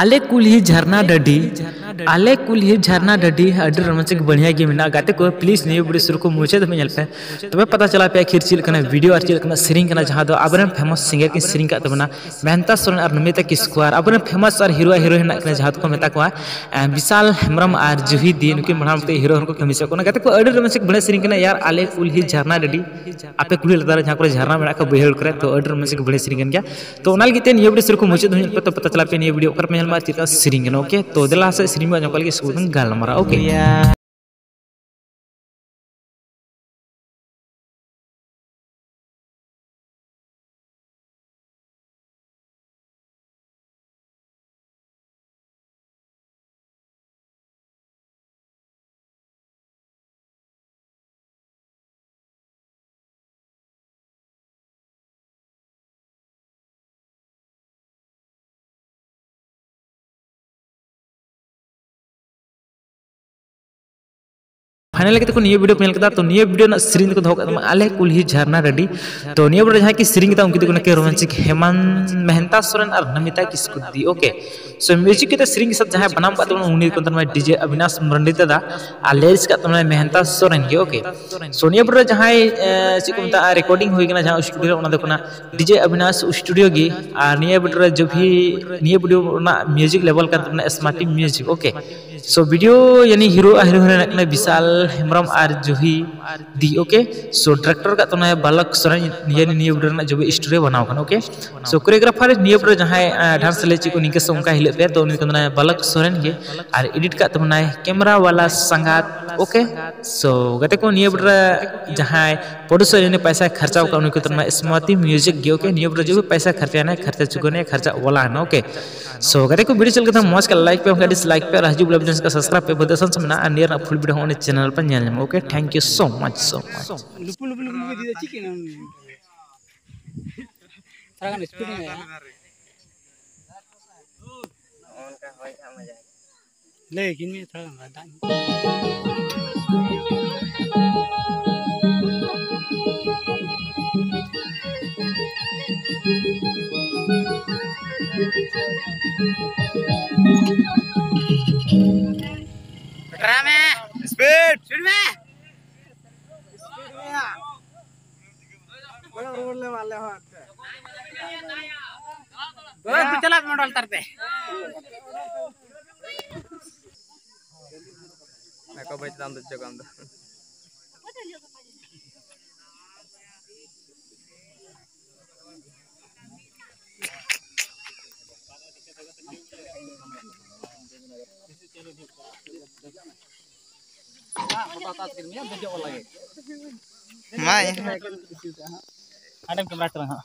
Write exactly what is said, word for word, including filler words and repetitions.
ᱟᱞᱮ ᱠᱩᱞᱦᱤ ᱡᱷᱟᱨᱱᱟ ᱰᱟᱹᱰᱤ, ᱟᱞᱮ ᱠᱩᱞᱦᱤ ᱡᱷᱟᱨᱱᱟ ᱰᱟᱹᱰᱤ ᱟᱹᱰᱤ ᱨᱳᱢᱟᱱᱪᱚᱠ ᱵᱟᱹᱲᱤᱭᱟ ᱜᱮ ᱢᱮᱱᱟᱜᱼᱟ᱾ ᱜᱟᱛᱮ ᱠᱚ, please ᱱᱤᱭᱟᱹ video ᱥᱩᱨᱩ ᱠᱷᱚᱱ ᱢᱩᱪᱟᱹᱫ ᱫᱷᱟᱹᱵᱤᱡ ᱧᱮᱞ ᱯᱮ, ᱛᱚᱵᱮ ᱯᱟᱛᱟ ᱪᱟᱞᱟᱣ ᱯᱮ ᱟᱹᱠᱷᱤᱨ ᱪᱮᱫ ᱞᱮᱠᱟᱱᱟᱜ video ᱟᱨ ᱪᱮᱫ ᱞᱮᱠᱟᱱᱟᱜ ᱥᱮᱨᱮᱧ ᱠᱟᱱᱟ, ᱡᱟᱦᱟᱸ ᱫᱚ ᱟᱵᱚᱨᱮᱱ famous singer ᱠᱤᱱ ᱥᱮᱨᱮᱧ ᱠᱟᱜ ᱛᱟᱵᱚᱱᱟ, ᱢᱮᱦᱮᱱᱛᱟ ᱥᱚᱨᱮᱱ ᱟᱨ ᱱᱚᱢᱤᱛᱟ ᱠᱤᱥᱠᱩ, ᱟᱨ ᱟᱵᱚᱨᱮᱱ famous ᱟᱨ hero ᱟᱨ heroine ᱦᱮᱱᱟᱜ ᱠᱤᱱᱟ, ᱡᱟᱦᱟᱸ ᱫᱚᱠᱚ ᱢᱮᱛᱟ ᱠᱚᱣᱟ, ᱮᱸ, ᱵᱤᱥᱟᱞ ᱦᱮᱢᱵᱨᱚᱢ ᱟᱨ ᱡᱩᱦᱤ ᱫᱤ, ᱱᱩᱠᱤᱱ ᱵᱟᱱᱟᱨ ᱛᱮ hero ᱦᱚᱸᱠᱚ ᱠᱟᱹᱢᱤ ᱥᱮᱫ ᱠᱟᱱᱟ᱾ ᱜᱟᱛᱮ ᱠᱚ, ᱟᱹᱰᱤ ᱨᱳᱢᱟᱱᱪᱚᱠ ᱵᱟᱹᱲᱤᱭᱟ ᱥᱮᱨᱮᱧ ᱠᱟᱱᱟ ᱭᱟᱨ, ᱟᱞᱮ ᱠᱩᱞᱦᱤ ᱡᱷᱟᱨᱱᱟ ᱰᱟᱹᱰᱤ, ᱟᱯᱮ ᱠᱩᱞᱦᱤ ᱞᱟᱛᱟᱨ ᱨᱮ ᱡᱟᱦᱟᱸ ᱠᱚᱨᱮ ᱡᱷᱟᱨᱱᱟ ᱢᱮᱱᱟᱜ ᱠᱚ ᱵᱟᱹᱭᱦᱟᱹᱲ ᱠᱚᱨᱮ, ᱛᱚ ᱟᱹᱰᱤ ᱨᱳᱢᱟᱱᱪᱚᱠ ᱵᱟᱹᱲᱤᱭᱟ ᱥᱮᱨᱮᱧ ᱠᱟᱱ ᱜᱮᱭᱟ᱾ ᱛᱚ ᱚᱱᱟ ᱞᱟᱹᱜᱤᱫ ᱛᱮ ᱱᱤᱭᱟᱹ video ᱥᱩᱨ ᱠᱷᱚᱱ ᱢᱩᱪᱟᱹᱫ ᱫᱷᱟᱹᱵᱤᱡ ᱧᱮᱞ ᱯᱮ, ᱛᱚᱵᱮ ᱯᱟᱛᱟ ᱪᱟᱞᱟᱜ ᱯᱮ᱾ ᱱᱤᱭᱟᱹ video ᱚᱠᱟᱨᱮ ᱯᱮ ᱧᱮᱞ ᱧᱟᱢᱟ ᱟᱨ ᱪᱮᱫ ᱞᱮᱠᱟ ᱥᱮᱨᱮᱧ ᱠᱟᱱᱟ, okay? ᱛᱚ ᱫᱮᱞᱟ ᱥᱮ ᱥᱮᱨᱮᱧ ᱵᱚᱱ ᱟᱸᱡᱚᱢ ᱠᱟᱜ ᱞᱮᱜᱮ, ᱥᱩᱨ ᱵᱚᱱ ᱜᱟᱞᱢᱟᱨᱟᱣᱟ, okay? Final ᱜᱟᱛᱮ ᱠᱚ, ᱱᱤᱭᱟᱹ video ᱯᱮ ᱧᱮᱞ ᱠᱮᱫᱟ, ᱛᱚ ᱱᱤᱭᱟᱹ video ᱨᱮᱱᱟᱜ ᱥᱮᱨᱮᱧ ᱫᱚᱠᱚ ᱫᱚᱦᱚ ᱠᱟᱜ ᱛᱟᱵᱚᱱᱟ ᱟᱞᱮ ᱠᱩᱞᱦᱤ ᱡᱷᱟᱨᱱᱟ ᱰᱟᱹᱰᱤ᱾ ᱛᱚ ᱱᱤᱭᱟᱹ video ᱨᱮ ᱡᱟᱦᱟᱸᱭ ᱠᱤᱱ ᱥᱮᱨᱮᱧ ᱠᱮᱫᱟ, ᱩᱱᱠᱤᱱ ᱫᱚ ᱠᱟᱱᱟ ᱠᱤᱱ ᱨᱳᱢᱟᱱᱪᱚᱠ ᱦᱮᱢᱟᱱ, ᱢᱮᱦᱮᱱᱛᱟ ᱥᱚᱨᱮᱱ ᱟᱨ ᱱᱚᱢᱤᱛᱟ ᱠᱤᱥᱠᱩ ᱫᱤ, okay? So music ᱠᱟᱛᱮ ᱥᱮᱨᱮᱧ ᱥᱟᱶ ᱡᱟᱦᱟᱸᱭ ᱵᱮᱱᱟᱣ ᱠᱟᱜ ᱛᱟᱵᱚᱱᱟ, ᱩᱱᱤ ᱫᱚ ᱠᱟᱱ ᱛᱟᱵᱚᱱᱟ DJ ᱚᱵᱤᱱᱟᱥ ᱢᱟᱨᱟᱱᱰᱤ ᱫᱟᱫᱟ, ᱟᱨ lyrics ᱠᱟᱜ ᱛᱟᱵᱚᱱᱟᱭ ᱢᱮᱦᱮᱱᱛᱟ ᱥᱚᱨᱮᱱ ᱜᱮ, okay? So ᱱᱤᱭᱟᱹ video ᱨᱮ ᱡᱟᱦᱟᱸᱭ, ᱮ, ᱪᱮᱫ ᱠᱚ ᱢᱮᱛᱟᱜᱼᱟ, recording ᱦᱩᱭ ᱠᱟᱱᱟ ᱡᱟᱦᱟᱸ studio ᱨᱮ, ᱚᱱᱟ ᱫᱚ ᱠᱟᱱᱟ DJ ᱚᱵᱤᱱᱟᱥ studio ᱜᱮ᱾ ᱟᱨ ᱱᱤᱭᱟᱹ video ᱨᱮ ᱡᱚᱵᱷᱤ, ᱱᱤᱭᱟᱹ video ᱨᱮᱱᱟᱜ music level ᱠᱟᱱ ᱛᱟᱵᱚᱱᱟ ᱥᱢᱟᱨᱴᱤ music, okay? So video ᱭᱟᱱᱤ hero ᱟᱨ heroine ᱨᱮᱱᱟᱜ ᱠᱟᱱᱟ ᱵᱤᱥᱟᱞ ᱦᱮᱢᱵᱨᱚᱢ ᱟᱨ ᱡᱩᱦᱤ ᱫᱤ, okay? So director ᱠᱟᱜ ᱛᱟᱵᱚᱱᱟᱭ ᱵᱟᱞᱚᱠ ᱥᱚᱨᱮᱱ, ᱭᱟᱱᱤ ᱱᱤᱭᱟᱹ video ᱨᱮᱱᱟᱜ ᱡᱚᱵᱷᱤ story ᱵᱮᱱᱟᱣ ᱠᱟᱱᱟ, okay? So choreographer ᱱᱤᱭᱟᱹ video ᱨᱮ ᱡᱟᱦᱟᱸᱭ, ᱟ, dance ᱞᱮ ᱪᱮᱫ ᱠᱚ ᱱᱤᱝᱠᱟᱹ ᱥᱮ ᱚᱱᱠᱟ ᱦᱤᱞᱟᱹᱜ ᱯᱮ, ᱛᱚ ᱩᱱᱤ ᱫᱚ ᱠᱟᱱᱟᱭ ᱵᱟᱞᱚᱠ ᱥᱚᱨᱮᱱ ᱜᱮ᱾ ᱟᱨ edit ᱠᱟᱜ ᱛᱟᱵᱚᱱᱟᱭ camera ᱣᱟᱞᱟ ᱥᱟᱸᱜᱟᱛ, okay? So ᱜᱟᱛᱮ ᱠᱚ, ᱱᱤᱭᱟᱹ video ᱨᱮ ᱡᱟᱦᱟᱸᱭ producer ᱭᱟᱱᱤ ᱯᱟᱭᱥᱟ ᱠᱷᱟᱨᱪᱟᱣ ᱠᱟᱜ, ᱩᱱᱤ ᱠᱚ ᱛᱟᱵᱚᱱᱟ ᱥᱢᱟᱨᱴᱤ music ᱜᱮ, okay? ᱱᱤᱭᱟᱹ video ᱨᱮ ᱡᱚᱵᱷᱤ ᱯᱟᱭᱥᱟ ᱠᱷᱟᱨᱪᱟᱭᱱᱟᱭ, ᱠᱷᱟᱨᱪᱟ ᱪᱩᱠᱟᱹᱱᱟᱭ, ᱠᱷᱟᱨᱪᱟ ᱣᱟᱞᱟ ᱦᱮᱱᱟ, okay? So ᱜᱟᱛᱮ ᱠᱚ, video ᱪᱮᱫ ᱞᱮᱠᱟ ᱛᱟᱦᱮᱸ, ᱢᱚᱡᱽ ᱠᱷᱟᱱ like ᱯᱮ, ᱵᱟᱝᱠᱷᱟᱱ dislike ᱯᱮ, ᱟᱨ ᱦᱤᱡᱩᱜ ᱵᱚᱞᱮ ᱡᱟᱦᱟᱸ subscribe ᱯᱮ, ᱵᱚᱫᱮ ᱥᱟᱱ ᱥᱟᱢᱱᱟ, ᱟᱨ ᱱᱤᱭᱟᱹ ᱨᱮᱱᱟᱜ full video ᱦᱚᱸ ᱚᱱᱟ channel ᱯᱮ ᱧᱮᱞ ᱧᱟᱢᱟ, okay? Thank you so much, so much. ᱞᱩᱯᱩ ᱞᱩᱯᱩ ᱞᱩᱯᱩ ᱞᱩᱯᱩ ᱫᱤᱫᱟ ᱪᱤᱠᱟᱹ ᱱᱟ? ᱛᱷᱚᱲᱟ ᱜᱟᱱ speed ᱢᱮ᱾ ᱞᱟᱹᱭ ᱠᱤᱱ ᱢᱮ ᱛᱷᱚᱲᱟ ᱜᱟᱱ ᱫᱟᱜ ᱧᱩ᱾ ᱯᱮᱴᱨᱟ ᱢᱮ᱾ ᱥᱯᱤᱰ᱾ ᱥᱯᱤᱰ ᱢᱮ᱾ ᱠᱚᱭᱚᱜ ᱨᱩᱣᱟᱹᱲ ᱞᱮᱢ ᱟᱞᱮ ᱦᱚᱸ ᱮᱱᱛᱮ᱾ ᱦᱳᱭ, ᱛᱚ ᱪᱟᱞᱟᱜ ᱢᱮ ᱢᱚᱰᱚᱞ ᱛᱟᱨ ᱛᱮ᱾ ᱱᱟᱠᱚ ᱵᱟᱭ ᱪᱮᱛᱟᱱ ᱫᱚ ᱪᱚᱠᱟᱢ ᱫᱚ᱾ ᱢᱟ ᱤᱧ ᱦᱟᱸᱰᱮᱢ ᱠᱮᱢᱨᱟ ᱛᱟᱞᱟᱝ ᱦᱟᱸᱜ᱾